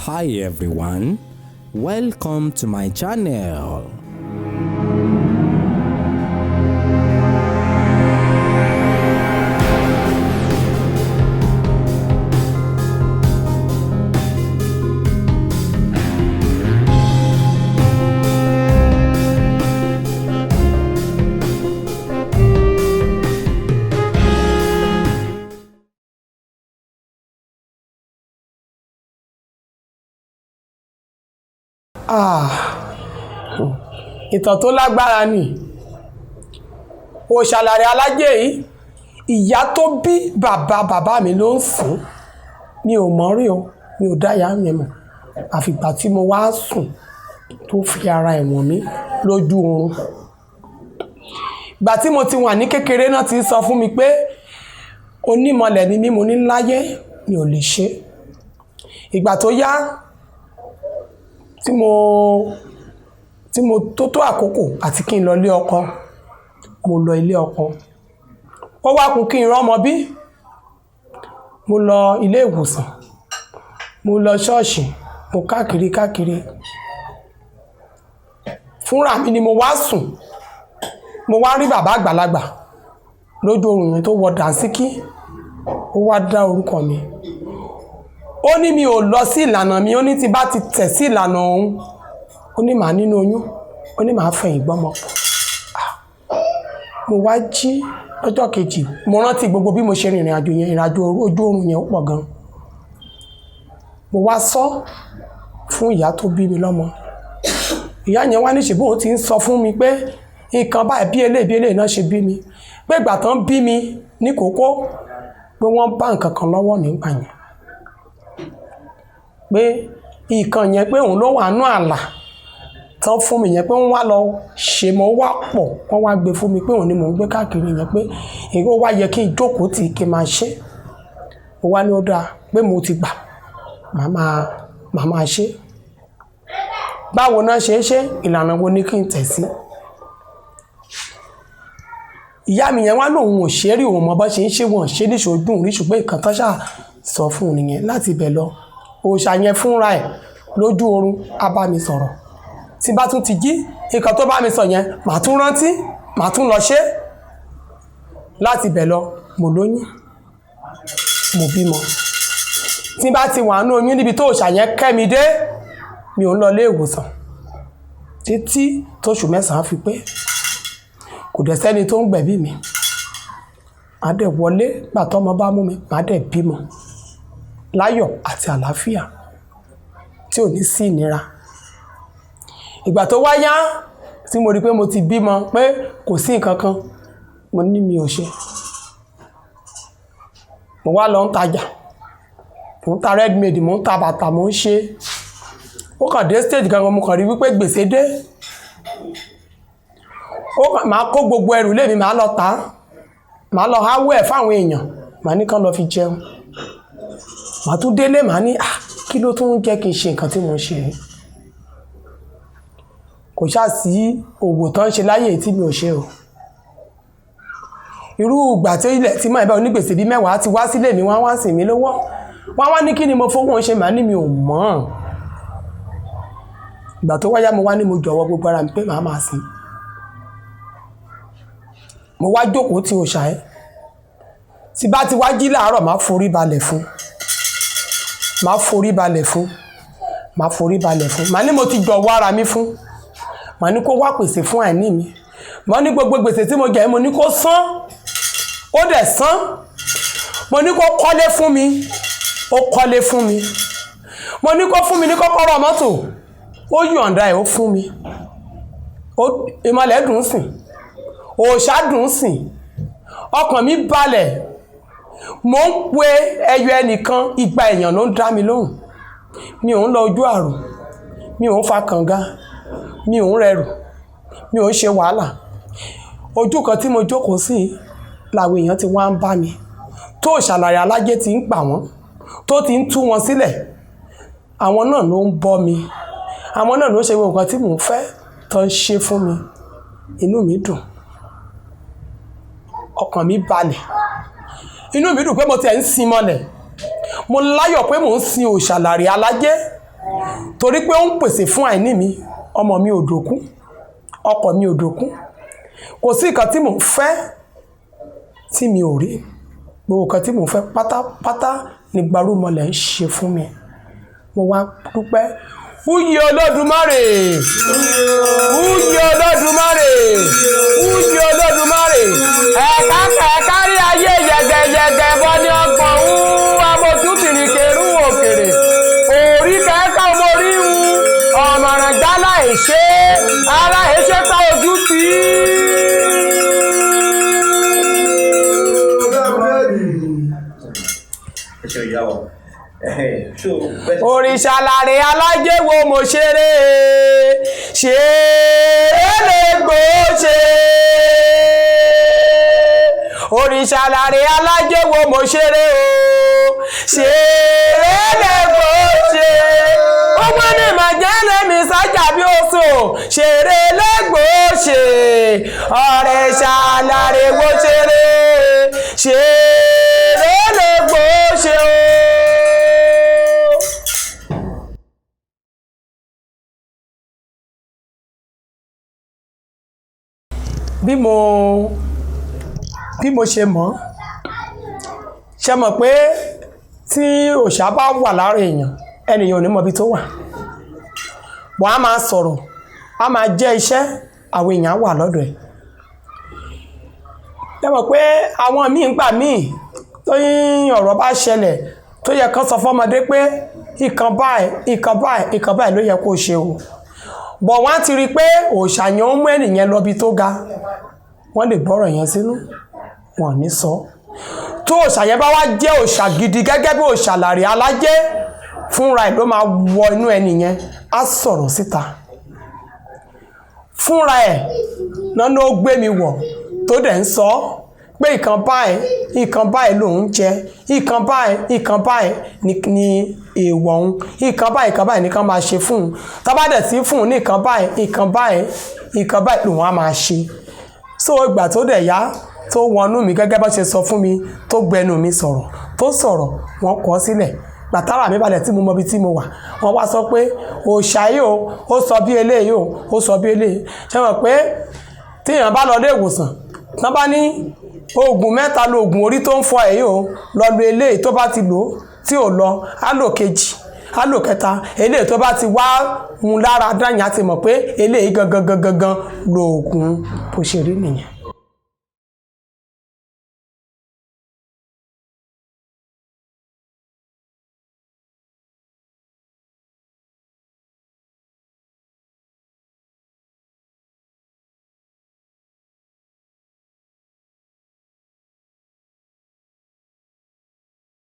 Hi everyone, welcome to my channel. Ah, ìtàn tó lágbára ni. Òòṣàlàrè Alájẹ yìí, ìyá tó bí bàbá bàbá mi ló ń sìn. Mi ò mọ̀ rí o, mi ò dá ìyá yẹn mọ̀. Àfìgbà tí mo wá sùn tó fi ara ẹ̀wọ̀n mi lójú oorun. Ìgbà tí mo ti wà ní kékeré náà ti sọ fún mi pé onímọ̀lẹ̀ ni mí, mo ní láyé mi ò lè ṣe. Ìgbà tó yá tí mo tó àkókò àti kí n lọ ilé ọkọ, mo lọ ilé ọkọ. Ó wá kù kí n rọ́mọ bí. Mo lọ ilé ìwòsàn, mo lọ ṣọ́ọ̀ṣì, mo káàkiri káàkiri. Fúnra mi ni mo wá sùn. Mo wá rí bàbá àgbàlagbà lójú oorun yẹn tó wọ dànsíkí. Ó wá dá orúkọ mi. Ó ní mi ò lọ sí ìlànà mi, ó ní tí bá ti tẹ̀ sí ìlànà òun, ó ní màá nínú oyún, ó ní màá fẹ̀yìn gbọ́mọ pọ̀. Mo wá jí lọ́jọ́ kejì, mo rántí gbogbo bí mo ṣe rìnrìn àjò yẹn, ìrìnàjò ojú oorun yẹn ó pọ̀ gan. Mo wá sọ fún ìyá tó bí mi lọ́mọ. Ìyá yẹn wá ní ṣe bóun ti ń sọ fún mi pé nǹkan báyìí bí eléyìí náà ṣe bí mi. Pé ìgbà tán bí mi ní kókó, pé wọ́n bá nǹkan kan lọ́wọ́ mi nígbà yẹn. Pé nǹkan yẹn pé òun ló wà nínú ààlà tán fún mi yẹn, pé wọ́n wá lọ ṣe mọ́ wá pọ̀, wọ́n wá gbé fún mi pé òun ni mò ń gbé káàkiri yẹn, pé èyí ó wá yẹ kí n jókòó tì kí n máa ṣe. Mo wá ní ó dáa pé mo ti gbà, màá máa ṣe. Báwo náà ṣe é ṣe, ìlànà wo ni kí n tẹ̀ sí? Ìyá mi yẹn wá lóun ò ṣe rí, òun mọ̀ bó ṣe ń ṣe, wọ́n ṣe níṣojú òun rí, ṣùgbọ́n nǹkan tán ṣáà sọ fún òun nìyẹn. Láti ibẹ̀ lọ, òòṣà yẹn fúnra ẹ̀ lójú oorun á bá mi sọ̀rọ̀. Tí bá tún ti jí, nǹkan tó bá mi sọ yẹn, màá tún rántí, màá tún lọ ṣe. Láti ibẹ̀ lọ, mo lóyún, mo bímọ. Tí bá ti wà nínú oyún níbi tó òòṣà yẹn kẹ́ mi dé, mi ò ń lọ ilé ìwòsàn títí tóṣù mẹ́sàn-án fi pé. Kò dẹ̀ sẹ́ni tó ń gbẹ̀bí mi. Màá dẹ̀ wọlé, ìgbà tọ́mọ bá mú mi, màá dẹ̀ bímọ láyọ̀ àti àlàáfíà tí ò ní sí ìnira. Ìgbà tó wá yá tí mo rí pé mo ti bímọ, pé kò sí nǹkan kan, mo ní mi ò ṣe. Mo wá lọ ń tajà. Mò ń ta ready made, mò ń ta bàtà, mò ń ṣe. Ó kàn dé stage kan, mo kàn rí wípé gbèsè dé. Ó kàn máa kó gbogbo ẹrù ilé mi, màá lọ tà á. Màá lọ háwó ẹ̀ fún àwọn èèyàn, màá ní kí wọ́n lọ fi jẹun. Màá tún délé, màá ní, "À, kí ló tún ń jẹ́ kí n ṣe nǹkan tí mò ń ṣe yìí?" Kò sá sí òwò tó ń ṣe láyé tí mi ò ṣe o. Irú ìgbà tí ilẹ̀ tí màá bá onígbèsè bí mẹ́wàá ti wá sílé mi, wọ́n wá sìn mí lówó. Wọ́n wá ní kí ni mo fowó ń ṣe, màá ní mi ò mọ̀. Ìgbà tó wá yá, mo wá ní mo jọ̀wọ́ gbogbo ara mi pé màá máa sìn. Mo wá jókòó tí òòṣà ẹ́. Tí bá ti wá jí láàárọ̀, màá forí balẹ̀ fún. Màá forí balẹ̀ fún. Màá forí balẹ̀ fún. Màá ní mo ti jọ̀wọ́ ara mi fún. Màá ní kó wá pèsè fún àìní mi. Màá ní gbogbo gbèsè tí mo jẹ, mo ní kó san. Ó dẹ̀ san. Mo ní kó kọ́lé fún mi. Ó kọ́lé fún mi. Mo ní kó fún mi ní kọ́kọ́rọ́ mọ́tò. Ó yọ̀ǹda ẹ̀, ó fún mi. Ìmọ̀lẹ̀ dùn sìn. Òòṣà dùn sìn. Ọkàn mi balẹ̀. Mò ń pe ẹyọ ẹnìkan, igba èèyàn ló ń dá mi lóhùn. Mi ò ń lọ ojú ààrùn. Mi ò ń fa kànga. Mi ò ń rẹrù. Mi ò ń ṣe wàhálà. Ojú kan tí mo jókòó sí làwọn èèyàn ti wá ń bá mi. Tó Òòṣàlàrè Alájẹ ti ń pa wọ́n, tó ti ń tú wọn sílẹ̀. Àwọn náà ló ń bọ́ mi. Àwọn náà ló ń ṣe gbogbo nǹkan tí mò ń fẹ́ tó ń ṣe fún mi. Inú mi dùn. Ọkàn mi balẹ̀. Inú mi dùn pé mo ti ẹ̀ ń sin mọ́lẹ̀. Mo láyọ̀ pé mò ń sin Òòṣàlàrè Alájẹ. Torí pé ó ń pèsè fún àìní mi. Ọmọ mi ò dòkú, ọkọ mi ò dòkú, kò sí nǹkan tí mò ń fẹ́ tí mi ò rí. Gbogbo nǹkan tí mò ń fẹ́ pátápátá ni gbarúmọlẹ̀ ń ṣe fún mi. Mo wá dúpẹ́. Uyi Olódùmarè, uyi Olódùmarè, uyi Olódùmarè. Ẹ̀ka kárí ayé, yẹ̀gẹ̀yẹ̀gẹ̀ bọ́ ní ọgbọ̀n ń amójútìrìkèrú òkèrè orí kẹ́kẹ́ mo rí un ọ̀mọ̀ràn jálá èṣe ara èṣe tá ojú tì í. Ẹ ṣe ìyá wa. So bẹ́ẹ̀. Òrìṣà làrè alájẹ wo mo ṣeré ṣeré lè gbó ṣe. Òrìṣà làrè alájẹ wo mo ṣeré o, ṣeré lè gbó ṣe. Ọmọ ní màjẹ́lẹ̀ mi sájà bí ó sùn, ṣeré lè gbó ṣe. Òrìṣà làrè wo ṣeré ṣeré lè gbó ṣe o. Bí mo ṣe mọ̀, ṣe mọ̀ pé tí òòṣà bá wà lára èèyàn, ẹnìyàn ò ní mọ ibi tó wà. Wọ́n á máa sọ̀rọ̀, á máa jẹ́ iṣẹ́, àwọn èèyàn á wà lọ́dọ̀ ẹ̀. Ṣe mọ̀ pé àwọn míì ń gbà míì tó yín ọ̀rọ̀ bá ṣẹlẹ̀ tó yẹ kán sọ fọ́mọdé pé ìkan báyìí, ìkan báyìí, ìkan báyìí ló yẹ kó ṣe o, bọ̀ wọ́n á ti rí i pé òòṣà yẹn ó mú ẹnìyẹn lọ ibi tó ga, wọ́n lè gbọ́rọ̀ yẹn sínú, wọn ò ní sọ. Tó òòṣà yẹn bá wá jẹ́ òòṣà gidi gẹ́gẹ́ bí òòṣà làrí alájẹ́ fúnra ẹ̀ ló máa wọ inú ẹni yẹn, á sọ̀rọ̀ síta fúnra ẹ̀ náà ló gbé mi wọ̀, tó dẹ̀ ń sọ pé ìkan báyìí, ìkan báyìí lòún jẹ, ìkan báyìí, ìkan báyìí ní èèwọ̀ òun, ìkan báyìí, ìkan báyìí nìkan máa ṣe fún un. Tá bá dẹ̀ sí fún un ní ìkan báyìí, ìkan báyìí, ìkan báyìí lòun á máa ṣe. So ìgbà tó dẹ̀ yá tó wọnú mi gẹ́gẹ́ bá ṣe sọ fún mi, tó gbẹnu mi sọ̀rọ̀, tó sọ̀rọ̀, wọ́n kọ sílẹ̀. Gbàtàrà mi balẹ̀ tí mo mọ ibi tí mo wà, wọ́n wá sọ pé òòṣà yìí o, ó sọ bí eléyìí o, ó sọ bí eléyìí. Ṣé mọ̀ pé téèyàn bá lọ ilé ìwòsàn, tán bá ní oògùn mẹ́ta lo oògùn orí tó ń fọ ẹ̀ yìí o, lọ lo eléyìí, tó bá ti lò ó tí ò lọ, á lò kejì, á lò kẹta, eléyìí tó bá ti wá mu lára dáyà, á ti mọ̀ pé eléyìí gangan gangan gan lo oògùn. Bó ṣe rí nìyẹn.